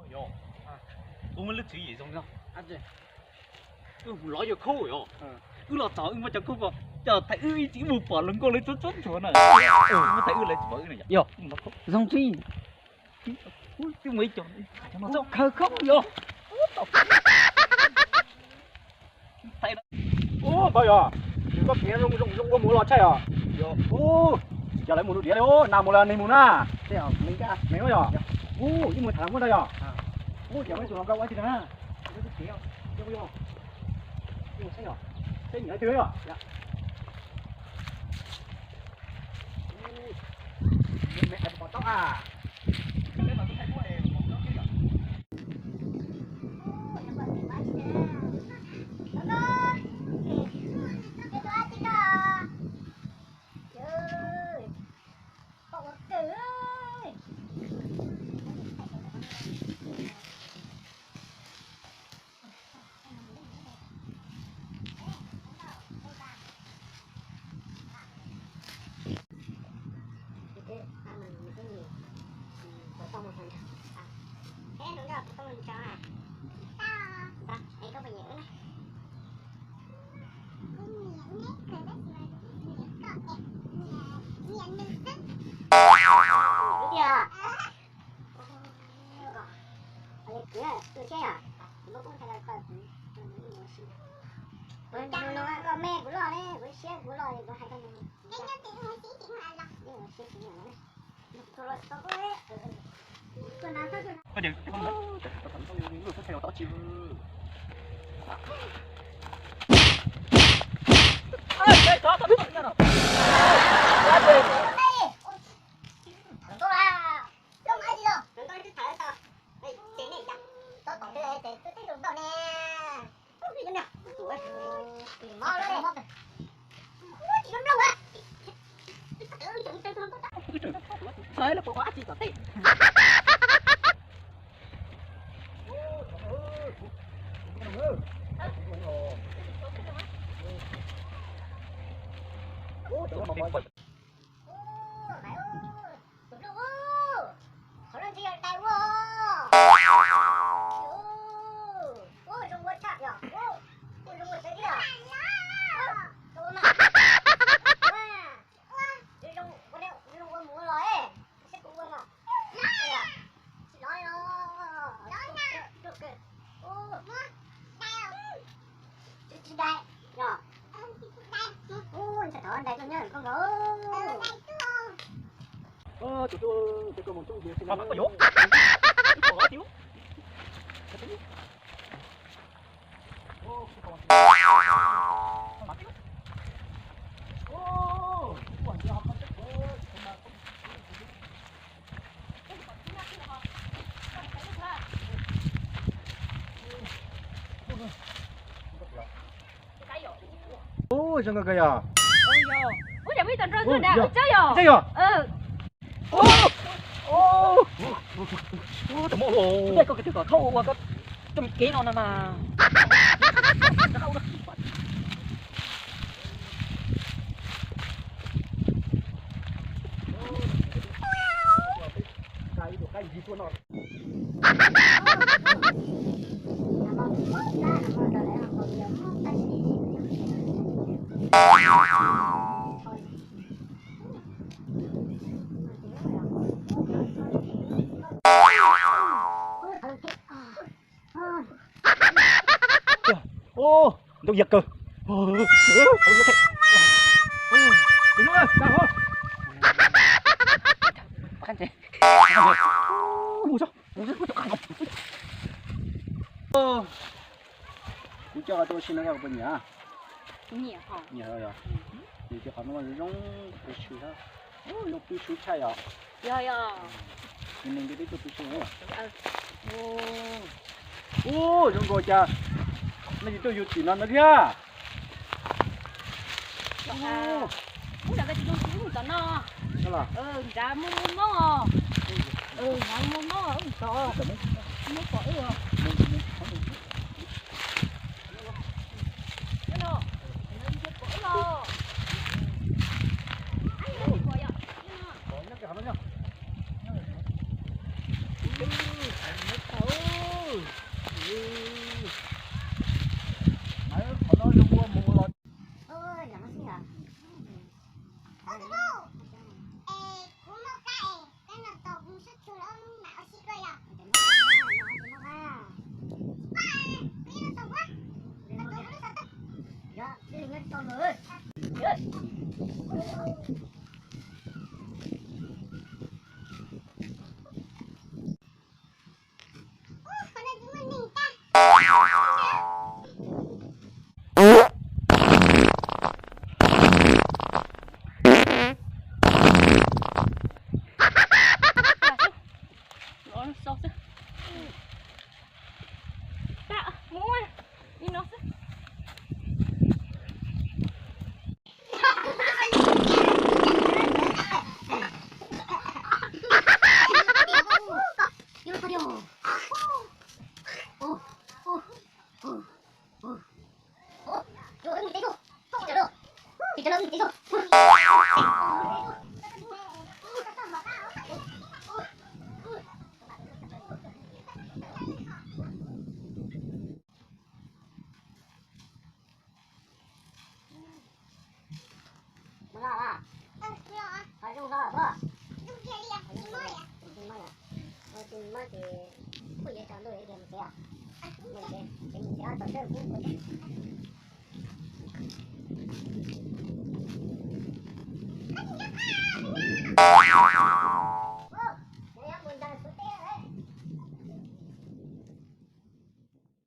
Yog, wb muaj lub tswv yim zoo no. Wb mus lov yog khub yog. Wb los txog wb muab cov khub ko coj thaiv wb ib tsis mus pom hluas nkauj lawv tsuab tsuab ntsuav na. Muab thaiv wb lawv tsis pom wb na yog. Yog, zoo tswv yim. Twb muaj ib co khawv koob yog. Ub, npawg yog, koj kev zoo zoo ua mus los tshaj yog. Ub, yog lawv mus lub diav li, nag mus los neg mus na. Neg yog, ub, ib mus tham muab ntag yog. Ub, cov ib tug hluas nkauj ua twg na. Seb yog, seb nyiam leej twg yog. Kuv me kuv loj ne, kuv siab kuv loj kuv hais koj. Ub, zoo nkauj kawg yog. Ub, yog. Ub, yog. Ub, yog. Ub, koj koj twb kom thaub ua koj coj kev no no mas. Ntau yag kawg. Kuv coj tau si no puas nyiam? Nyiam yog. Nws tias qhov no zoo zoo pw su, zoo pw su tshaj yom. Yog yog. Nws nws nti tib tug pw su. Ub, zoo nkauj cas. Nej tsis tuaj yug tim no no thiab. Ub, nram koj tsis zoo tsis ub tom no. Nrad muaj muaj moob os. Nrad muaj moob os, wb tod. Moob pom wb os. Ua tus hlub, es kuv muaj kab es kab no tos kuv sab tshua lawm mam ua si koj yom. Mus los los? Ho zoo hlo pob? Tsis mob, tsis mob ces kuj yuav tsaus ntuj yuav tias mus tsev os. Mus tsev, ces mus tsev ob tau tsawb kub ua teb.